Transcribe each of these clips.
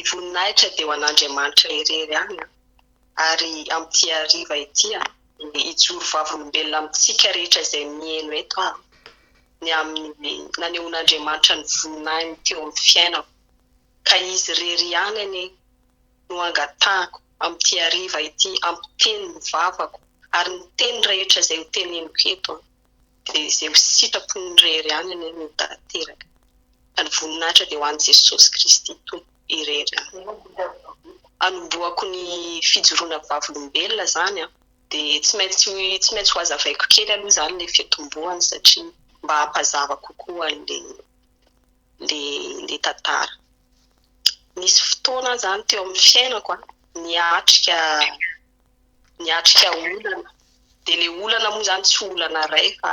Ny voninahitra dia ho an'Andriamanitra irery ihany ary amin'ity hariva ity dia hijoro vavolombelona amintsika rehetra izay mihaino eto aho ny amin'ny nanehoan'Andriamanitra ny voninahiny teo amin'ny fiainako ka Izy irery ihany anie no angatahako amin'ity hariva ity hampiteny ny vavako ary ny teny rehetra izay ho teneniko eto dia izay ho sitrapony irery ihany anie no ho tanteraka. Fa ny voninahitra dia ho an'i Jesosy Kristy Tompo irery ihany. Hanombohako ny fijoroana vavolombelona izany an, dia tsy maintsy tsy maintsy ho hazavaiko kely aloha izany ilay fiatombohany satria mba hampazava kokoa an'ilay ilay tantara. Nisy fotoana aho izany teo amin'ny fiainako an, niatrika niatrika olana, dia ilay olana moa izany tsy olana iray fa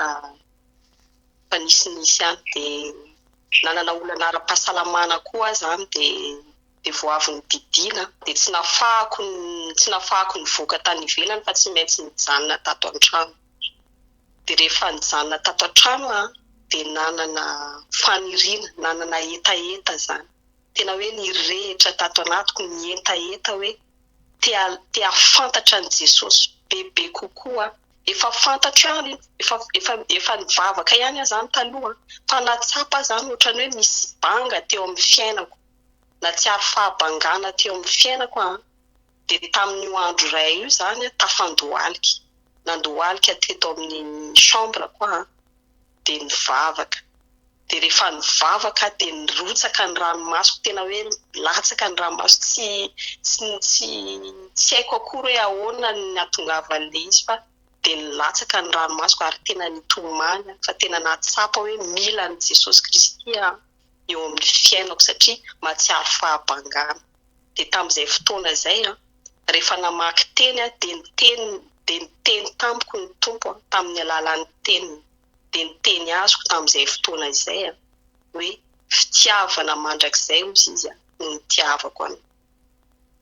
fa nisinisy ihany, dia nanana olana ara-pahasalamana koa aho izany dia dia vao avy nodidiana dia tsy nafahako tsy nafahako nivoaka tany ivelany fa tsy maintsy nijanona tato an-trano. Dia rehefa nijanona tato an-trano aho dia nanana faniriana, nanana hetaheta izany. Tena hoe nirehitra tato anatiko ny hetaheta hoe te te hahafantatra an'i Jesosy bebe kokoa aho. Efa fantatro ihany, efa efa efa nivavaka ihany aho izany taloha fa nahatsapa aho izany ohatran'ny hoe misy banga teo amin'ny fiainako. Nahatsiaro fahabangana teo amin'ny fiainako aho. Dia tamin'io andro iray io izany aho tafandohalika. Nandohalika teto amin'ny chambre-ko aho dia nivavaka. Dia rehefa nivavaka aho dia nirotsaka ny ranomasoko, tena hoe nilatsaka ny ranomasoko, tsy tsy tsy tsy haiko akory hoe ahoana ny nahatongavan'ilay izy fa dia nilatsaka ny ranomasoko ary tena nitomany aho fa tena nahatsapa hoe mila an'i Jesosy Kristy aho eo amin'ny fiainako satria mahatsiaro fahabangana. Dia tamin'izay fotoana izay an, rehefa namaky teny aho dia niteny dia niteny tamiko ny Tompo an, tamin'ny alalan'ny teniny. Dia ny teny azoko tamin'izay fotoana izay an, hoe fitiavana mandrakizay hozy izy an, no nitiavako anao.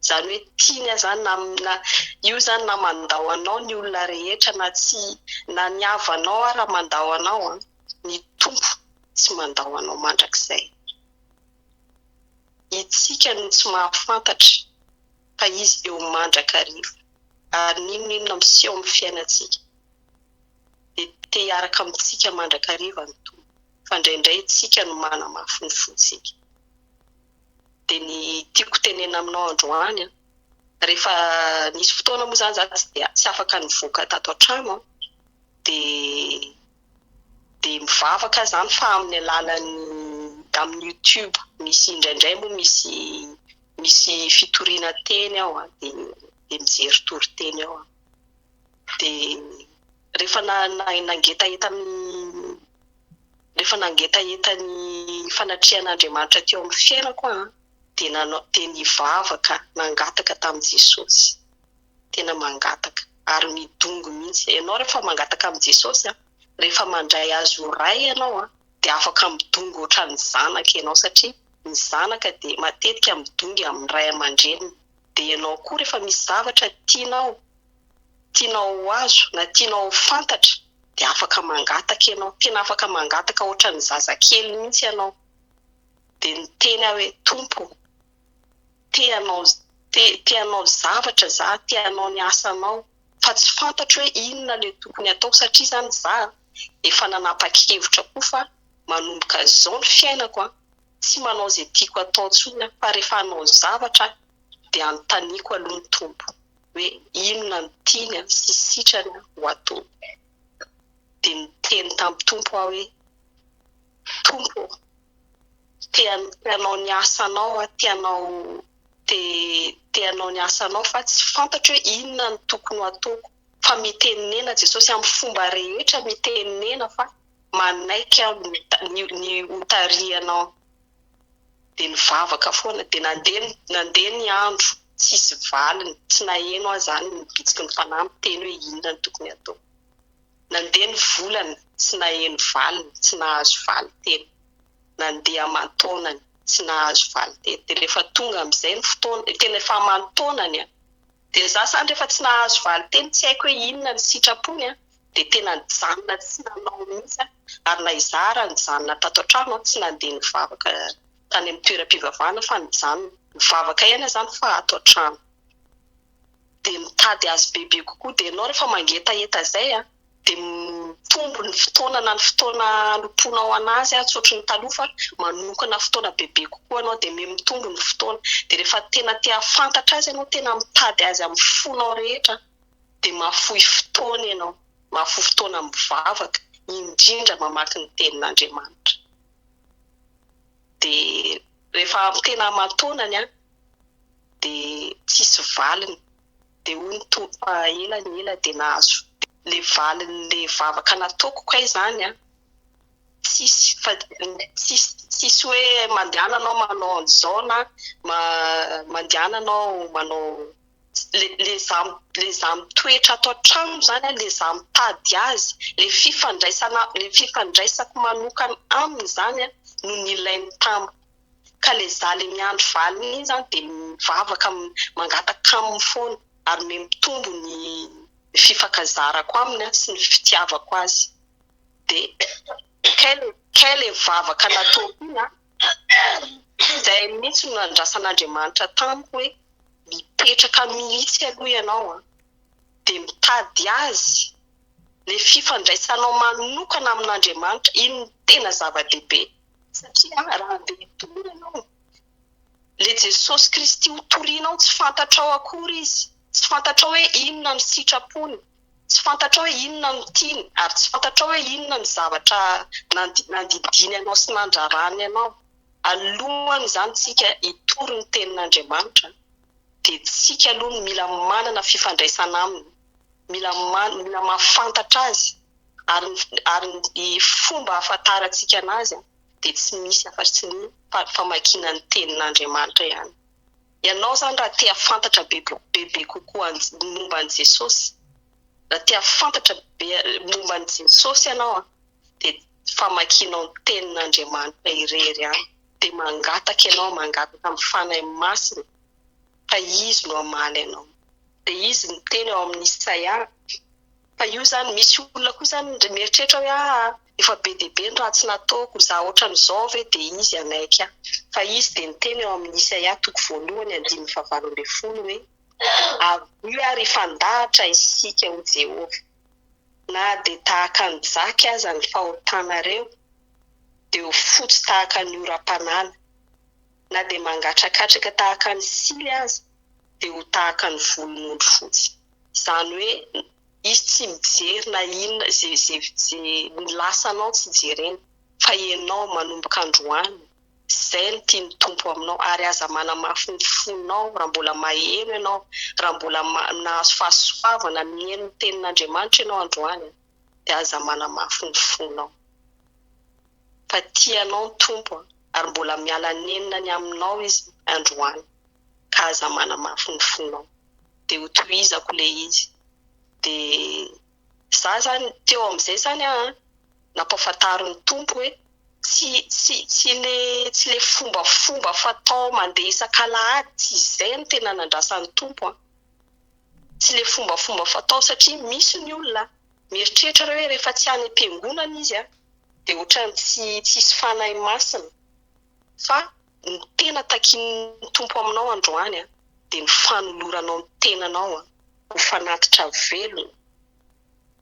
Izany hoe tiany aho izany na na io izany na mandao anao ny olona rehetra na tsy na ny havanao ara mandao anao an, ny Tompo tsy mandao anao mandrakizay. Itsika no tsy mahafantatra fa Izy eo mandrakariva ary n'inon'inona miseho amin'ny fiainantsika dia te hiaraka amintsika mandrakariva ny Tompo fa indraindray itsika no manamafy ny fontsika. Dia ny tiako tenenina aminao androany an, rehefa nisy fotoana moa izany za tsy dia tsy afaka nivoaka tato an-trano an, dia dia mivavaka aho izany fa amin'ny alalan'ny amin'ny youtube misy indraindray moa misy misy fitoriana teny ao an, dia dia mijery toriteny ao aho. Dia rehefa nangetaheta ny rehefa nangetaheta ny fanatrehan'Andriamanitra teo amin'ny fiainako aho an, dia nanao dia nivavaka nangataka tamin'i Jesosy. Tena mangataka ary midongy mihitsy. Ianao rehefa mangataka amin'i Jesosy an, rehefa mandray Azy ho Ray ianao an, dia afaka midongy ohatran'ny zanaka ianao satria ny zanaka dia matetika midongy amin'ny ray aman-dreniny. Dia ianao koa rehefa misy zavatra tianao tianao ho azo na tianao ho fantatra dia afaka mangataka ianao. Tena afaka mangataka ohatran'ny zazakely mihitsy ianao. Dia niteny aho hoe Tompo ô, te hanao te te hanao zavatra za, te hanao ny asanao fa tsy fantatro hoe inona le tokony ataoko satria zany za efa nanapa-kevitra koa fa manomboka zao ny fiainako an, tsy manao ze tiako atao intsony aho fa rehefa hanao zavatra aho dia anontaniako aloha ny Tompo hoe inona no tiany sy sitrany ho ataoko. Dia niteny tamin'ny Tompo aho hoe Tompo ô, te hanao ny asanao aho, te hanao te te hanao ny asanao fa tsy fantatro hoe inona no tokony ho ataoko fa mitenena Jesosy amin'ny fomba rehetra mitenena fa manaiky aho ny ny ho tarihanao. Dia nivavaka foana, dia nandeha nandeha ny andro tsisy valiny, tsy naheno aho izany ny bitsiky ny fanahy miteny hoe inona no tokony hatao. Nandeha ny volana tsy naheno valiny, tsy nahazo valin-teny. Nandeha aman-taonany tsy nahazo valin-teny. Dia rehefa tonga amin'izay ny fotoana, tena efa aman-taonany an! Dia za zany rehefa tsy nahazo valin-teny tsy haiko hoe inona ny sitrapony an, dia tena nijanona tsy nanao mihitsy aho. Ary na izaho ara nijanona tato an-trano an, tsy nandeha nivavaka. tany amin'ny toeram-pivavahana fa nijanona. Mivavaka ihany aho izany fa ato an-trano. Dia mitady azy bebe kokoa. Dia ianao rehefa mangetaheta izay an, dia mitombo ny fotoana na ny fotoana hanompoanao an'azy tsy ohatry ny taloha fa manokana fotoana bebe kokoa ianao dia miha mitombo ny fotoana. Dia rehefa tena te hahafantatra azy ianao, tena mitady azy amin'ny fonao rehetra dia mahafoy fotoana ianao, mahafoy fotoana mivavaka, indrindra mamaky ny tenin'Andriamanitra. Dia rehefa tena aman-taonany an, dia tsisy valiny. Dia hoy ny Tompo fa ela ny ela dia nahazo le valin'le vavaka nataoko kay izany an, tsisy fa tsisy tsisy hoe mandehana anao manao an'izao na mandehana anao manao le le za le za mitoetra ato an-trano izany an, le za mitady azy, le fifandraisana le fifandraisako manokana aminy izany an no nilainy tamiko. Ka le za le miandry valiny iny zany de mivavaka mangataka aminy foana ary me mitombo ny fifankazarako aminy sy ny fitiavako azy de kay le kay le vavaka nataoko iny an zay mihitsy no nandrasan'Andriamanitra tamiko hoe mipetraka mihitsy aloha ianao an de mitady azy le fifandraisanao manokana amin'Andriamanitra iny no tena zava-dehibe. Satria raha handeha hitory ianao, ilay Jesosy Kristy ho torianao tsy fantatrao akory Izy, tsy fantatrao hoe inona ny sitrapony, tsy fantatrao hoe inona no tiany, ary tsy fantatrao hoe inona ny zavatra nandidiany anao sy nandrarany anao. Alohan'izany tsika hitory ny tenin'Andriamanitra dia tsika aloha no mila manana fifandraisana Aminy, mila mila mahafantatra Azy. Ary ary ny fomba ahafantarantsika anazy dia tsy misy afa-tsy ny famakiana ny tenin'Andriamanitra ihany. Ianao izany raha te hahafantatra bebe kokoa ny momba an'i Jesosy, raha te hahafantatra be momba an'i Jesosy ianao dia famakianao ny tenin'Andriamanitra irery ihany. Dia mangataka ianao, mangataka amin'ny Fanahy Masina fa Izy no hamaly anao. Dia Izy miteny ao amin'ny Isaia. Fa io izany, misy olona koa izany mieritreritra hoe aa efa be dia be ny ratsy nataoko, izaho ohatran'izao ve dia izy hanaiky ahy. Fa izy dia niteny ao amin'ny Isaia toko voalohany andininy fahavalo ambin'ny folo hoe, Avia ary hifandahatra isika, hoy Jehovah, na dia tahaka ny jaky aza ny fahotanareo, dia ho fotsy tahaka ny oram-panala, na dia mangatrakatraka tahaka ny sily aza, dia ho tahaka ny volon'ondry fotsy. Izany hoe izy tsy mijery na inona ze ze ze ny lasanao tsy jereny fa ianao manomboka androany zay no tian'ny Tompo aminao ary aza manamafy ny fonao raha mbola maheno ianao raha mbola nahazo fahasoavana mihaino ny tenin'Andriamanitra ianao androany dia aza manamafy ny fonao fa tia anao ny Tompo ary mbola miala nenina ny aminao izy androany ka aza manamafy ny fonao. dia ho tohizako ilay izy. Dia za zany teo amin'izay zany aho an, nampahafantarin'ny Tompo hoe tsy tsy tsy le tsy le fombafomba fatao mandeha isak'alahady, tsy izay no tena nandrasan'ny Tompo an. Tsy le fombafomba fatao satria misy ny olona mieritreritra hoe rehefa tsy any am-piangonana izy an, dia ohatran'ny tsy tsisy fanahy masina. Fa ny tena takian'ny Tompo aminao androany dia ny fanoloranao ny tenanao ho fanatitra velona,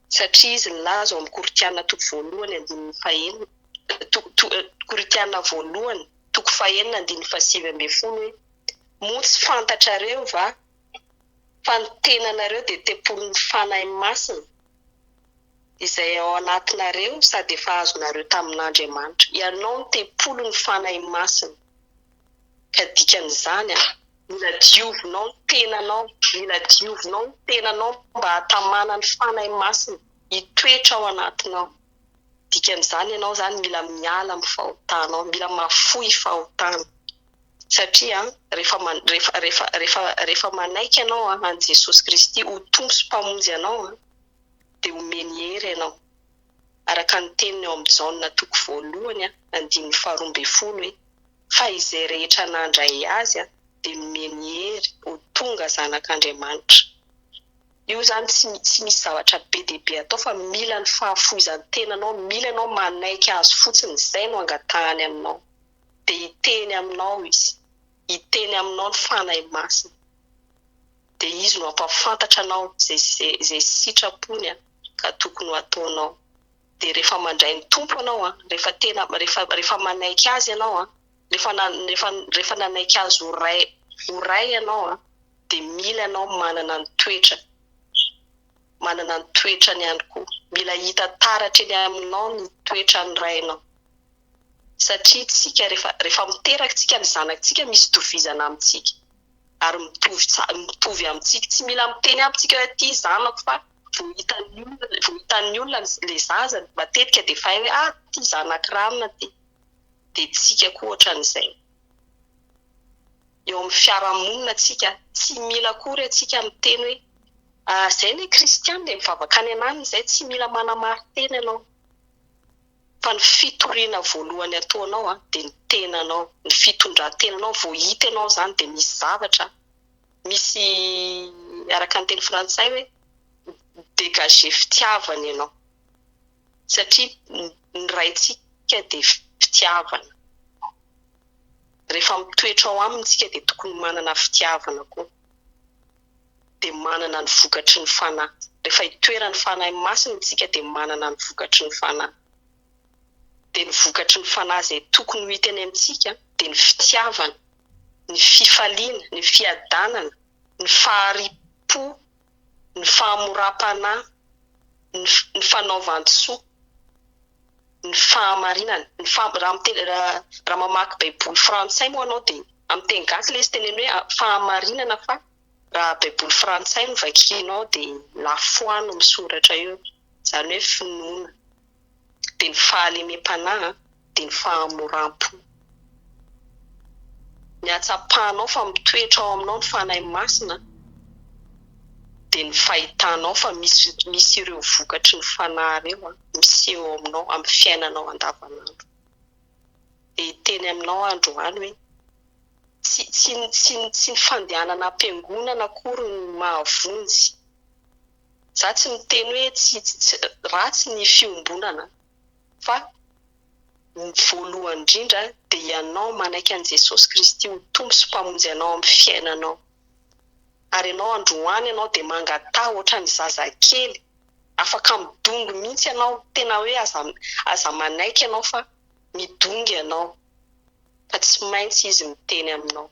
satria Izy nilaza ao amin'ny Korintiana toko voalohany andininy fahenina, Korintiana voalohany toko fahenina andininy fahasivy ambin'ny folo hoe, Moa tsy fantatrareo va fa ny tenanareo dia tempolin'ny Fanahy Masina, izay ao anatinareo sady efa azonareo tamin'Andriamanitra. Ianao no tempolin'ny Fanahy Masina. Ka dikan'izany, mila diovinao ny tenanao, mila diovinao ny tenanao mba hahatamana ny Fanahy Masina hitoetra ao anatinao. Dikan'izany ianao izany mila miala amin'ny fahotanao, mila mahafoy fahotana. Satria rehefa rehefa rehefa rehefa rehefa manaiky ianao an'i Jesosy Kristy ho Tompo sy Mpamonjy anao, dia omeny hery ianao. Araka ny teniny ao amin'ny Jaona toko voalohany andininy faharoa ambin'ny folo hoe, Fa izay rehetra nandray Azy dia nomeny hery ho tonga zanak'Andriamanitra. Io izany tsy tsy misy zavatra be dia be atao fa mila ny fahafoizan-tenanao, mila ianao manaiky Azy fotsiny, izay no angatahany aminao. Dia hiteny aminao Izy. Hiteny aminao ny Fanahy Masina. Dia Izy no hampahafantatra anao izay izay sitrapony ka tokony ho ataonao. Dia rehefa mandray ny Tompo ianao, rehefa tena rehefa rehefa manaiky Azy ianao, rehefa rehefa rehefa nanaiky Azy ho Ray ho Ray ianao, dia mila ianao manana ny toetra manana ny toetrany ihany koa. Mila hita taratra eny aminao ny toetran'ny Rainao. Satria tsika rehefa rehefa miteraka tsika ny zanatsika misy itovizana amintsika ary mitovy mitovy amintsika. Tsy mila miteny aby tsika hoe ty zanako fa vao hitan'ny olona vao hitan'ny olona le zaza matetika dia efa hay hoe ah ty zanak'i ranona ty. Dia tsika koa ohatran'izay. Eo amin'ny fiarahamonina tsika tsy mila akory antsika miteny hoe ah zay anie kristiana e, mivavaka any ananona izay, tsy mila manamari-tena ianao. Fa ny fitoriana voalohany ataonao dia ny tenanao, ny fitondran-tenanao, vao hita ianao izany dia misy zavatra, misy araka ny teny frantsay hoe mi-dégager fitiavana ianao. Satria ny Raintsika dia fitiavana. Rehefa mitoetra ao aminy isika dia tokony manana fitiavana koa. Dia manana ny vokatry ny Fanahy. Rehefa itoeran'ny Fanahy Masina isika dia manana ny vokatry ny Fanahy. Dia ny vokatry ny Fanahy izay tokony ho hita eny amintsika dia ny fitiavana, ny fifaliana, ny fiadanana, ny fahari-po, ny fahamoram-panahy, ny ny fanaovan-tsoa, ny fahamarinana, ny faha, raha miteny, raha raha mamaky baiboly frantsay moa ianao dia amin'ny teny gasy ilay izy teneno hoe fahamarinana fa raha baiboly frantsay no vakianao dia la foi no misoratra eo, izany hoe finoana, dia ny fahalemem-panahy dia ny fahamoram-po. Ny hahatsapanao fa mitoetra ao aminao ny Fanahy Masina dia ny fahitanao fa misy misy ireo vokatry ny Fanahy ireo miseho ao aminao amin'ny fiainanao andavanandro. Dia hiteny aminao aho androany hoe tsy tsy tsy tsy ny fandehanana am-piangonana akory no mahavonjy. Za tsy miteny hoe tsy tsy ratsy ny fiombonana fa ny voalohany indrindra dia ianao manaiky an'i Jesosy Kristy ho Tompo sy Mpamonjy anao amin'ny fiainanao. Ary ianao androany ianao dia mangataha ohatran'ny zazakely, afaka midongy mihitsy ianao, tena hoe aza aza manaiky ianao fa midongy ianao fa tsy maintsy Izy miteny aminao,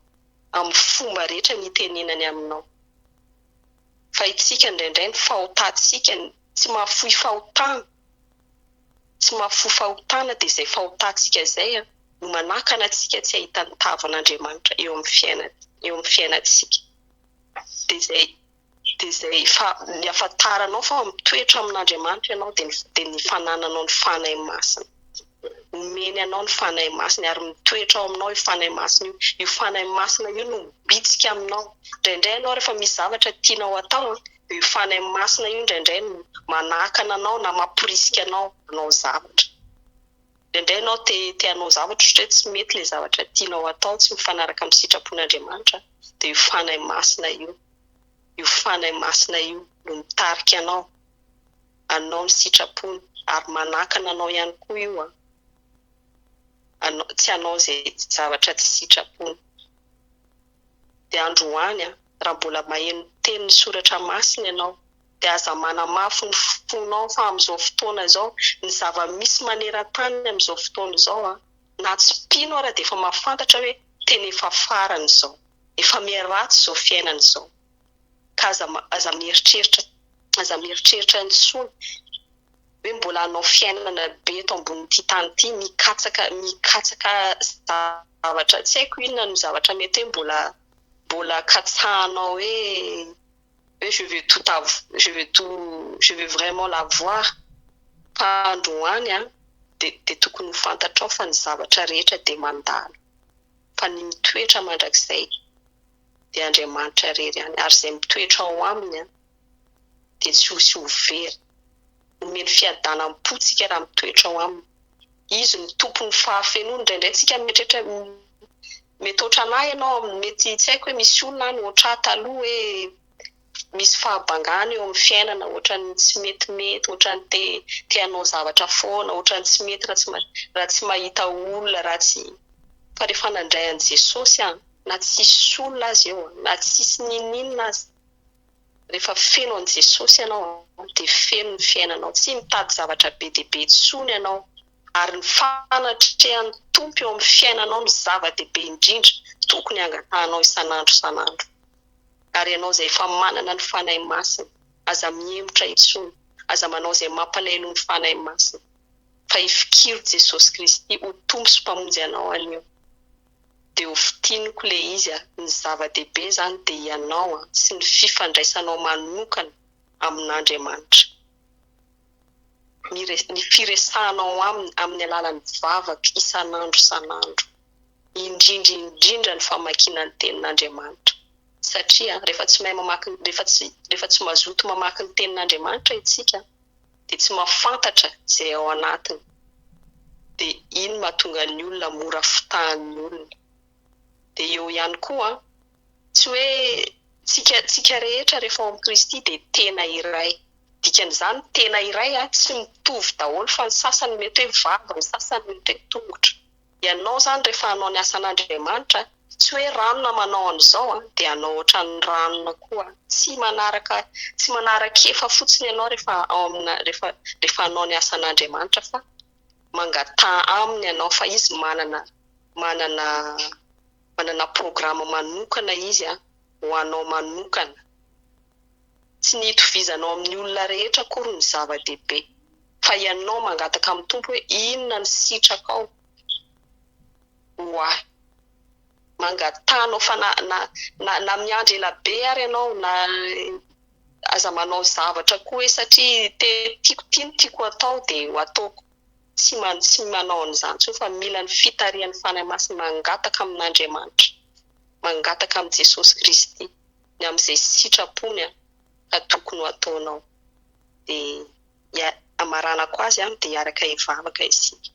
amin'ny fomba rehetra ny hitenenany aminao. Fa itsika indraindray ny fahotantsika tsy mahafoy fahotana, tsy mahafoy fahotana dia izay fahotantsika izay no manakana antsika tsy hahita ny tavan'Andriamanitra eo amin'ny fiaina eo amin'ny fiainantsika. Dia izay dia izay fa ny ahafantaranao fa mitoetra amin'Andriamanitra ianao dia ny dia ny fanananao ny Fanahy Masina. Omeny anao ny Fanahy Masina ary mitoetra ao aminao io Fanahy Masina io. Io Fanahy Masina io no mibitsika aminao. Indraindray ianao rehefa misy zavatra tianao atao dia io Fanahy Masina io indraindray no manakana anao na mamporisika anao hanao zavatra. Indraindray ianao te te hanao zavatra ohatra hoe tsy mety ilay zavatra tianao atao, tsy mifanaraka amin'ny sitrapon'Andriamanitra dia io Fanahy Masina io, io Fanahy Masina io no mitarika anao hanao ny sitrapony ary manakana anao ihany koa io an, hanao tsy hanao izay zavatra tsy sitrapony. Dia androany an, raha mbola maheno tenin'ny soratra masina ianao dia aza manamafy ny fonao fa amin'izao fotoana izao, ny zava-misy maneran-tany amin'izao fotoana izao an, na tsy mpino ara dia efa mahafantatra hoe tena efa farany izao, efa miharatsy izao fiainana izao. Ka aza aza mieritreritra aza mieritreritra intsony hoe mbola hanao fiainana be eto ambonin'ity tany ity, mikatsaka mikatsaka zavatra tsy haiko inona no zavatra mety hoe mbola mbola katsahanao hoe hoe je veux tout av je veux tout je veux vraiment l'avoir fa androany an dia dia tokony ho fantatrao fa ny zavatra rehetra dia mandalo fa ny mitoetra mandrakizay dia Andriamanitra irery ihany ary izay mitoetra ao aminy an dia tsy ho sy ho very. Omeny fiadanam-po tsika raha mitoetra ao aminy. Izy no tompon'ny fahafenoana. Indraindray tsika mieritreritra mety ohatran'ahy ianao mety tsy haiko hoe misy olona any ohatr'ahy taloha hoe misy fahabangana eo amin'ny fiainana ohatran'ny tsy metimety, ohatran'ny te te hanao zavatra foana, ohatran'ny tsy mety raha tsy raha tsy mahita olona, raha tsy. Fa rehefa nandray an'i Jesosy aho, na tsisy olona aza eo, na tsisy n'inon'inona aza, rehefa feno an'i Jesosy ianao dia feno ny fiainanao. Tsy mitady zavatra be dia be intsony ianao. Ary ny fanatrehan'ny Tompo eo amin'ny fiainanao no zava-dehibe indrindra tokony hangatahanao isan'andro isan'andro. Ary ianao izay efa manana ny Fanahy Masina, aza mihemotra intsony, aza manao izay mampalahelo ny Fanahy Masina, fa ifikiro Jesosy Kristy ho Tompo sy Mpamonjy anao anio. Dia ho fintiniko ilay izy a, ny zava-dehibe izany dia ianao sy ny fifandraisanao manokana amin'Andriamanitra. Ny firesahanao Aminy amin'ny alalan'ny vavaka isan'andro isan'andro. Indrindra indrindra ny famakiana ny Tenin'Andriamanitra. Satria rehefa tsy mahay mamaky, rehefa tsy, rehefa tsy mazoto mamaky ny Tenin'Andriamanitra isika dia tsy mahafantatra izay ao anatiny. Dia iny mahatonga ny olona mora fitahan'ny olona. Dia eo ihany koa, tsy hoe tsika, tsika rehetra rehefa ao amin'i Kristy dia tena iray. Dikan'izany tena iray tsy mitovy daholo fa ny sasany mety hoe vava, ny sasany mety hoe tongotra. Ianao izany rehefa hanao ny asan'Andriamanitra, tsy hoe ranona manao an'izao dia hanao ohatran'ny ranona koa. Tsy manaraka tsy manara-kefa fotsiny ianao rehefa ao amina rehefa rehefa hanao ny asan'Andriamanitra fa mangataha aminy ianao fa izy manana manana manana programa manokana izy ho anao manokana. Tsy ny hitovizanao amin'ny olona rehetra akory no zava-dehibe, fa ianao mangataka amin'ny Tompo hoe inona no sitrakao ho ahy. Mangataha anao fa na na na na miandry ela be ary ianao na aza manao zavatra koa hoe satria te tiako ity no tiako atao dia ho ataoko. Tsy tsy manao an'izany intsony fa mila ny fitarihan'ny Fanahy Masina, mangataka amin'Andriamanitra, mangataka amin'i Jesosy Kristy. ny amin'izay sitrapony ka tokony ho ataonao. Dia hamaranako azy dia hiaraka hivavaka isika.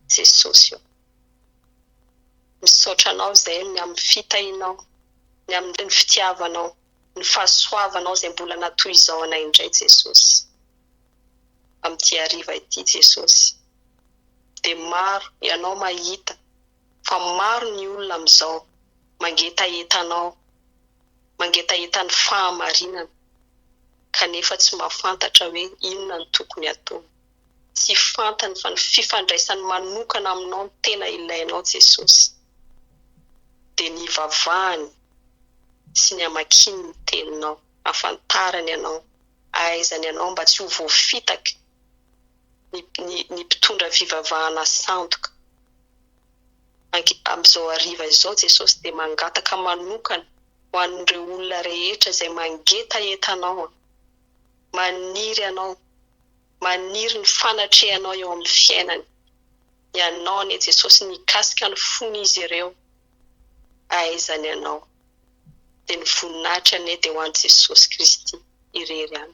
Jesosy ô! Misaotra Anao izay ny amin'ny fitahianao, ny amin'ny fitiavanao, ny fahasoavanao izay mbola natohizao anay indray Jesosy. Amin'ity hariva ity Jesosy. Dia maro Ianao mahita fa maro ny olona amin'izao mangetaheta anao, mangetaheta ny fahamarinana, kanefa tsy mahafantatra hoe inona no tokony hataony. Tsy fantany fa ny fifandraisany manokana aminao no tena ilainao Jesosy. Dia ny hivavahany sy ny hamakiany ny teninao, hahafantarany anao, hahaizany anao mba tsy ho voafitaky ny ny ny mpitondra fivavahana sandoka. Amin'izao hariva izao Jesosy dia mangataka manokana ho an'ireo olona rehetra izay mangetaheta Anao, maniry Anao, maniry ny fanatrehanao eo amin'ny fiainany. Ianao anie Jesosy nikasika ny fon'izy ireo ahaizany Anao. Dia ny voninahitra anie dia ho an'i Jesosy Kristy irery ihany.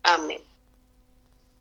Amen.